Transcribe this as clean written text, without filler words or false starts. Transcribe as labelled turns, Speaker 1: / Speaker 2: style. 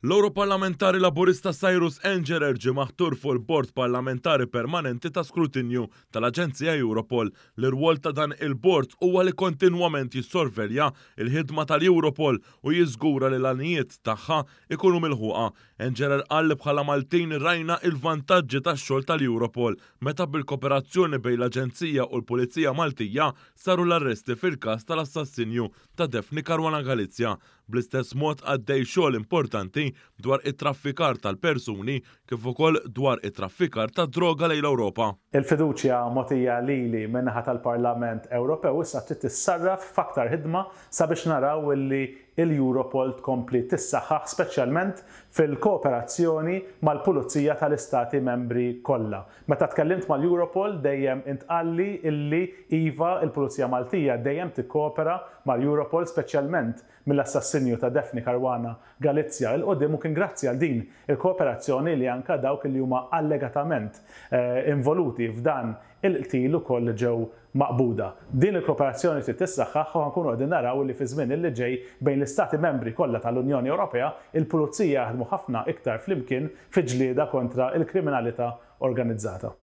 Speaker 1: L-Ewroparlamentari Laburista Cyrus Engerer ġie maħtur fuq il-Bord Parlamentari Permanenti ta' Skrutinju tal-Aġenzija Europol. L-irwol ta' dan il-bord huwa li kontinwament jissorvelja l-ħidma tal-Europol u jiżgura li l-għanijiet tagħha jkunu milħuqa. Engerer qal li bħala Maltin rajna il-vantaġġi tax-xogħol tal-Europol meta bil-koperazzjoni bejn l-Aġenzija u l-Pulizija Maltija saru l-arresti fil-każ tal-assassinju ta' Daphne Caruana Galizia. Bl-istess mod għaddej xogħol importanti dwar it-traffikar tal-persuni kif ukoll dwar it-traffikar tad-droga lejn l-Ewropa.
Speaker 2: Il-fiduċja mogħtija lili min-naħa tal-Parlament Ewropew issa trid tissarraf f'aktar ħidma sabiex naraw illi l-Europol tkompli tissaħħaħ speċjalment fil-kooperazzjoni mal-Pulizija tal-Istati Membri kollha. Meta tkellimt mal-Europol dejjem intqalli illi iva il-Pulizija Maltija dejjem tikkopera mal-Europol speċjalment mill-assassinju ta' Daphne Caruana Galizia 'l quddiem u kien grazzi għal din il-kooperazzjoni li anke dawk li huma allegatament involuti f'dan il-qtil ukoll ġew maqbuda. Din il-kooperazzjoni trid tissaħħaħ u ħa nkunu qegħdin naraw li fiż-żmien illi ġej bejn l-Istati Membri kollha tal-Unjoni Ewropea il-Pulizija jaħdmu ħafna iktar flimkien fi ġlieda kontra l-kriminalità organizzata.